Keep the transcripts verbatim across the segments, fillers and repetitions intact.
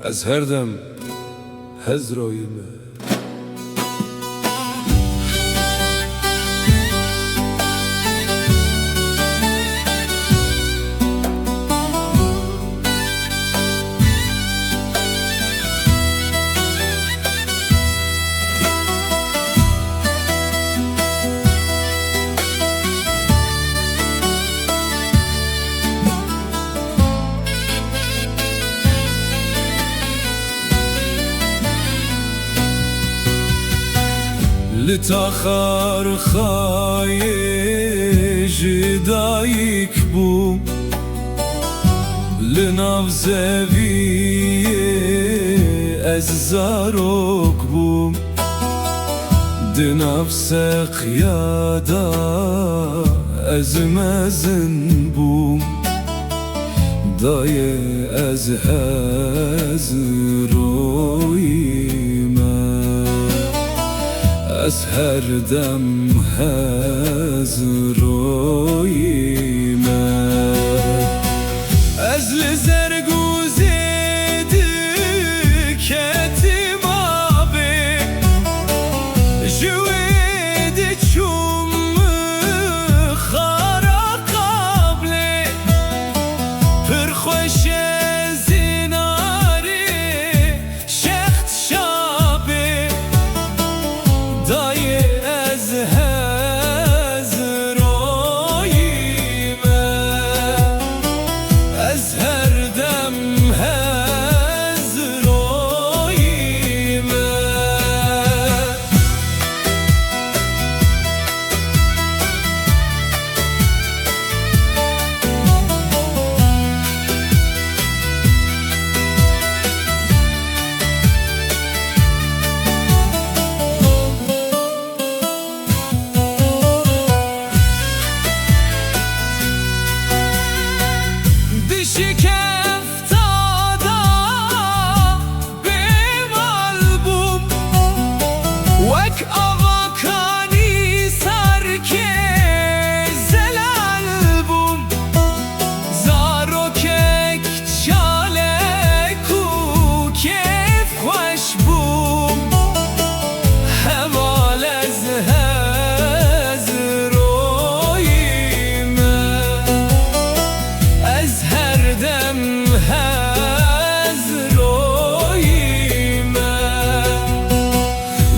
Ez her dem hezroyî me. Li taxa rixayê ji dayik bûm, li nav zeviyê ez zarok bûm. Di nav seqiya de ez mezin bûm, dayê ez hezroyî me, ez her dem hezroyî me. Ez li zergûzê diketim abê, ji wê diçûm xara qablê. Pir xweş e zinarê Şext şabê, dayê ez hezroyî me, ez her dem hezroyî me. Dişikefta da bêmal bûm, wek ava kanî serkê zelal bûm. Zarokek çalek û kêfxweş bûm, heval ez hezroyî me, ez her dem hezroyî me.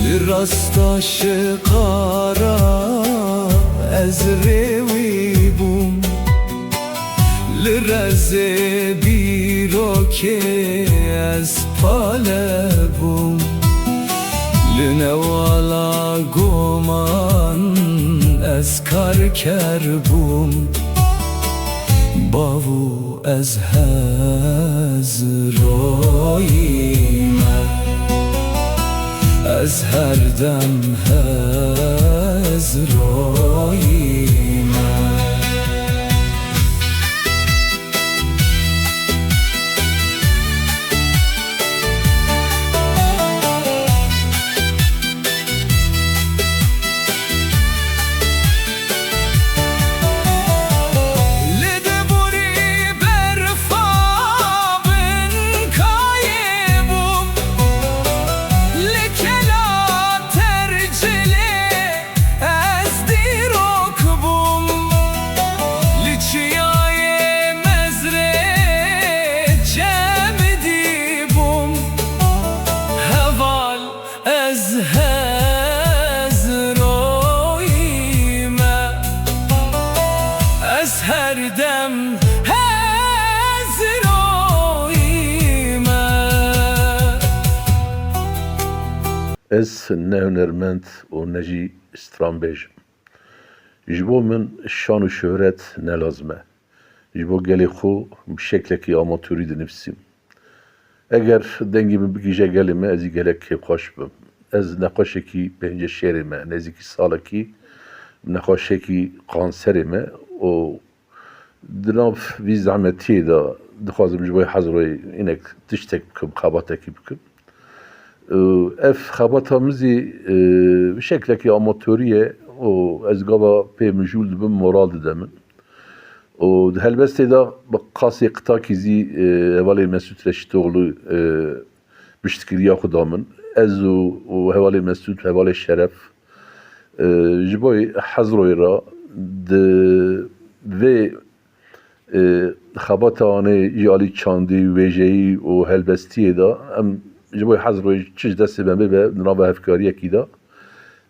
Li rasta şiqara ez rêwî bûm, li rezê bîrokê ez pale bûm, li newala goman ez karker bûm. Bavo ez hezroyî me, ez her dem hezroyî me. Li deborî berfa bin kayê bûm, li kela tercilê ez dîrok bûm, li çiyayê mezrê çemidî bûm, heval ez hezroyî me, ez her dem hezroyî me. Ez ne hunermend û ne jî stranbêj im. Ji bo min şan û şohret ne lazim e. Ji bo gelê xwe bi şeklekî amatorî dinivîsim. Eger dengê min bigihîje gelê me, ez ê gelek kêfxweş bim. Ez nexweşekî pêncî şêrê me, nêzîkî salekî nexweşekî kanserê me û di nav vî zehmetiyê de dixwazim ji bo hezroyê înek tiştek bikim, xebatekî bikim. Û ev xebata min zî, e, şeklekî amatorî ye û ez gava pê mijûl dibim, moral dide min. Û di helbestê de bi qasê qitakî zî, e, hevalê Mesûd Reşîtoğlu, e, piştgiriya xwe da min. Ez û, û hevalê Mesûd, hevalê Şeref, e, ji bo Hezroyê re di vê, e, xebata wan ê ji alî çandî, wêjeyî û helbestiyê de em ji bo Hezroyê çi ji destê me bibe di nava hevkariyekî de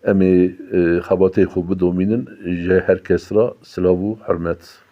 em ê, e, xebatê xwe bidomînin. Ji her kes re silav û hurmet.